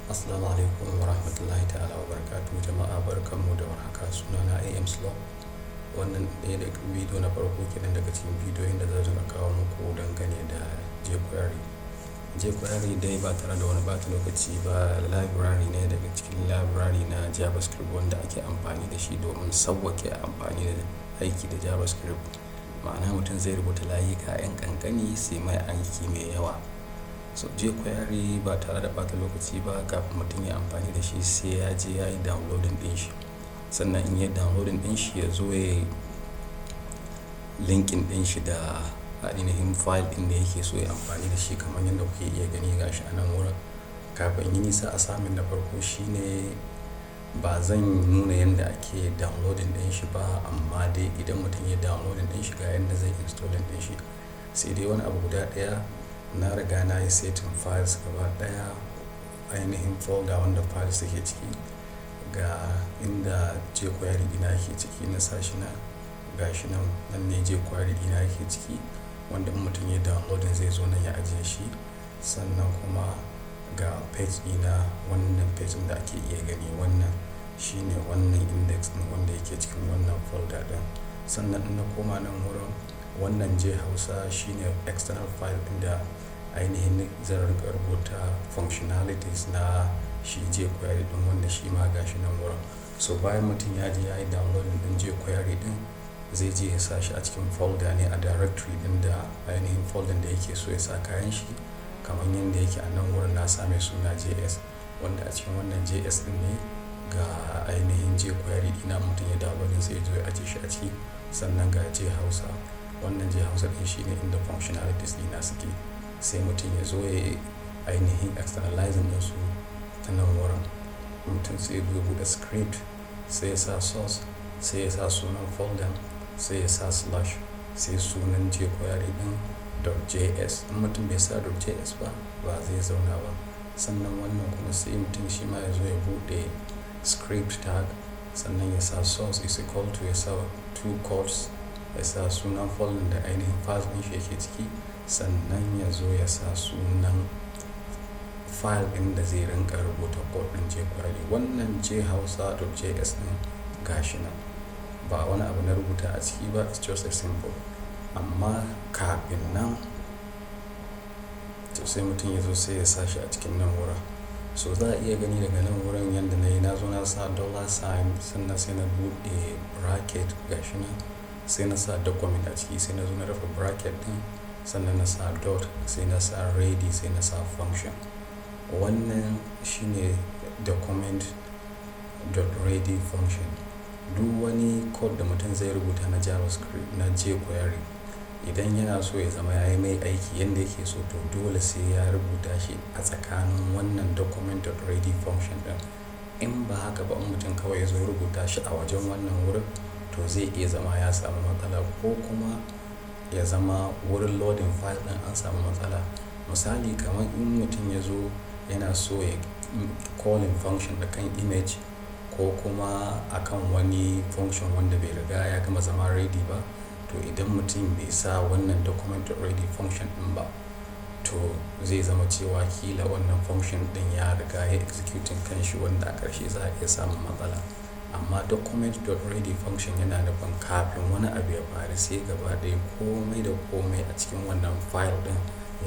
Assalamu alaikum wa rahmatullahi ta'ala wa barakatuh. Jama'a, barkanmu da warhaka. Sunana AM Slop. Wannan ɗaya daga bidiyo na farko kenan daga cikin bidiyoyin da zan kawo muku dangane da jQuery. jQuery dai, ba tare da wani bata lokaci ba, library ne daga cikin library na JavaScript wanda ake amfani da shi domin sauwaƙe amfani da aiki da JavaScript. Ma'ana, mutum zai rubuta layuka 'yan ƙanƙani sai mai aiki mai yawa. So jQuery, ba tare da ɓata lokaci ba, kafin mutum ya amfani da shi sai ya je ya yi downloading ɗin shi. Sannan in ya yi downloading ɗin shi, ya zo ya yi linking ɗin shi da ainihin file ɗin da yake so ya amfani da shi, kamar yadda kuke iya gani gashi a nan wurin. Kafin yi nisa, assignment na farko shine ba zan nuna yadda ake downloading ɗin shi ba, amma dai idan mutum ya downloading ɗin shi, ga yadda zai installing ɗin shi. Sai dai wani abu guda ɗaya, na riga na yi setting files gaba ɗaya, ainihin folder wanda files suke ciki, ga inda jQuery ɗina yake ciki. Na sa shi na gashi nan, nan ne jQuery ɗina yake ciki, wanda in mutum ya downloading zai zo nan ya ajiye shi. Sannan kuma ga page ɗina, wannan page ɗin da ake iya gani, wannan shine wannan index ɗin wanda yake cikin wannan folder ɗin. Sannan in na koma nan wurin, wannan J Hausa shine external file ɗin da ainihin zan rinƙa rubuta functionalities na shi jQuery ɗin, wanda shi ma gashi nan wurin. So bayan mutum ya je ya yi downloading ɗin jQuery ɗin, zai je ya sa shi a cikin folder ne, a directory ɗin da ainihin folder da yake so ya sa kayan shi, kamar yadda yake a nan wurin. Na sa mai suna JS, wanda a cikin wannan JS ɗin ne ga ainihin jQuery ɗina. Mutum ya downloading sai ya zo ya ajiye shi a ciki. Sannan ga J Hausa, wannan J Hausa ɗin shine inda functionalities ɗina suke. Sai mutum ya zo ya yi ainihin externalizing ɗinsu ta nan wurin. Mutum sai ya buɗe script, sai ya sa source, sai ya sa sunan folder, sai ya sa slash, sai sunan jQuery ɗin .js. In mutum bai sa .js ba, ba zai zauna ba. Sannan wannan kuma sai mutum shi ma ya zo ya buɗe script tag, sannan ya sa source is equal to, ya sa two quotes, ya sa sunan folder da ainihin files ɗin shi yake ciki, sannan ya zo ya sa sunan file ɗin da zai rinƙa rubuta code ɗin jQuery. Wannan jhausa.js ɗin gashi nan, ba wani abu na rubuta a ciki ba, it's just a simple. Amma kafin nan to sai mutum ya zo sai ya sa shi a cikin nan wurin. So za a iya gani daga nan wurin yanda na yi, na zo na sa dollar sign, sannan sai na buɗe bracket, gashi nan, sai na sa document a ciki, sai na zo na rufe bracket ɗin, sannan na sa dot, sai na sa ready, sai na sa function. Wannan shine document dot ready function. Duk wani code da mutum zai rubuta na JavaScript, na jQuery, idan yana so ya zama ya yi mai aiki yanda yake so, to dole sai ya rubuta shi a tsakanin wannan document dot ready function ɗin. In ba haka ba, in mutum kawai ya zo rubuta shi a wajen wannan wurin, to zai iya zama ya samu matsala, ko kuma ya zama wurin loading file ɗin an samu matsala. Misali, kamar in mutum ya zo yana so ya calling function da kan image ko kuma akan wani function wanda bai riga ya gama zama ready ba, to idan mutum bai sa wannan document dot ready function ɗin ba, to zai zama cewa kila wannan function ɗin ya riga ya executing kanshi, wanda a ƙarshe za a iya samun matsala. Amma document dot ready function yana nufin kafin wani abu ya faru, sai gaba ɗaya komai da komai a cikin wannan file ɗin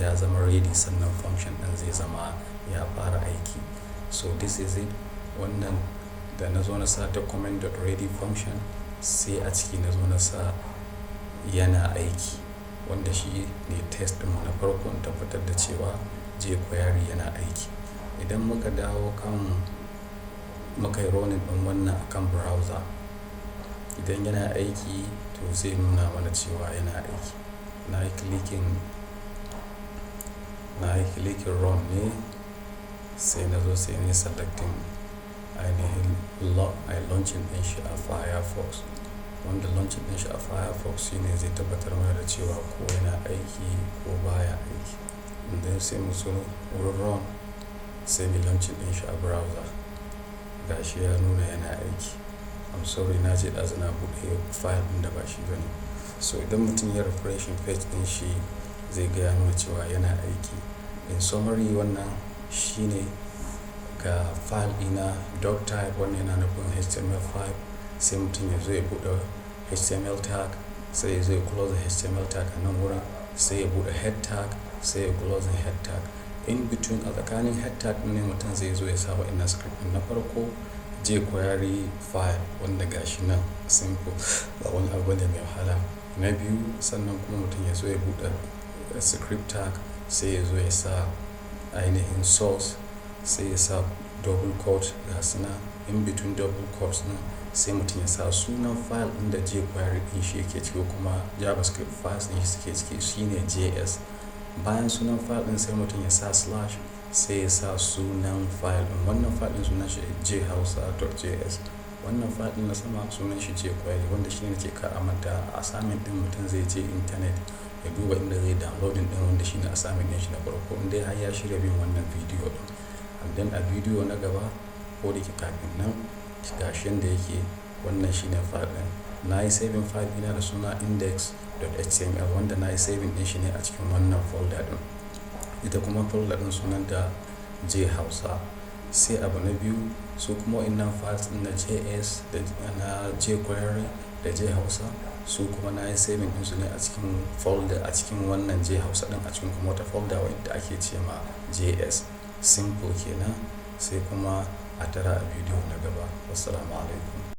ya zama ready, sannan function ɗin zai zama ya fara aiki. So this is it. Wannan da na zo na sa document.ready function, sai a ciki na zo na sa yana aiki, wanda shi ne test ɗinmu na farko in tabbatar da cewa jQuery yana aiki. Idan muka dawo kan muka yi running ɗin wannan akan browser, idan yana aiki, to zai nuna mana cewa yana aiki. Na yi clicking run ne, sai na zo sai na yi selecting ainihin launching ɗin shi a Firefox. Wanda launching ɗin shi a Firefox shine zai tabbatar mana da cewa ko yana aiki ko baya aiki. And then sai mu zo wurin run, sai mu launching ɗin shi a browser. Ga shi ya nuna yana aiki. I'm sorry, na je ɗazu na buɗe file ɗin da ba shi ba ne. So idan mutum ya refreshing page ɗin shi, zai ga ya nuna cewa yana aiki. In summary, wannan shine Ga file ɗina, doc type, wannan yana nufin HTML5. Sai mutum ya zo ya buɗe HTML tag, sai ya zo ya close HTML tag a nan wurin, sai ya buɗe head tag, sai ya close head tag. In between, a tsakanin head tag ɗin ne mutum zai zo ya sa wa'innan script ɗin. Na farko jQuery file, wanda gashi nan, simple, ba wani abu ne mai wahala. Na biyu, sannan kuma mutum ya zo ya buɗe script tag, sai ya zo ya sa ainihin source, sai ya sa double quote, ga su nan. In between double quotes ɗin sai mutum ya sa sunan file ɗin da jQuery ɗin shi yake ciki, kuma JavaScript files ɗin shi suke ciki, shine JS. Bayan sunan file ɗin sai mutum ya sa slash, sai ya sa sunan file ɗin. Wannan file ɗin sunan shi jhausa.js. Wannan file ɗin na sama sunan shi jQuery, wanda shine nake kar a manta, a assignment ɗin mutum zai je internet ya duba inda zai downloading ɗin, wanda shine assignment ɗin shi na farko, in dai har ya shirya bin wannan bidiyo ɗin. And then a bidiyo na gaba, ko da ke kafin nan, gashi yanda yake, wannan shine file ɗin. Na yi saving file ɗina da suna index.html, wanda na yi saving ɗin shi ne a cikin wannan folder ɗin. Ita kuma folder ɗin sunanta jhausa. Sai abu na biyu, su kuma wa'innan files ɗin na JS da na jQuery da jhausa, su kuma na yi saving ɗinsu ne a cikin folder, a cikin wannan jhausa ɗin, a cikin kuma wata folder wadda ake ce ma JS. Simple kenan. Sai kuma a tara a bidiyo na gaba. Wassalamu alaikum.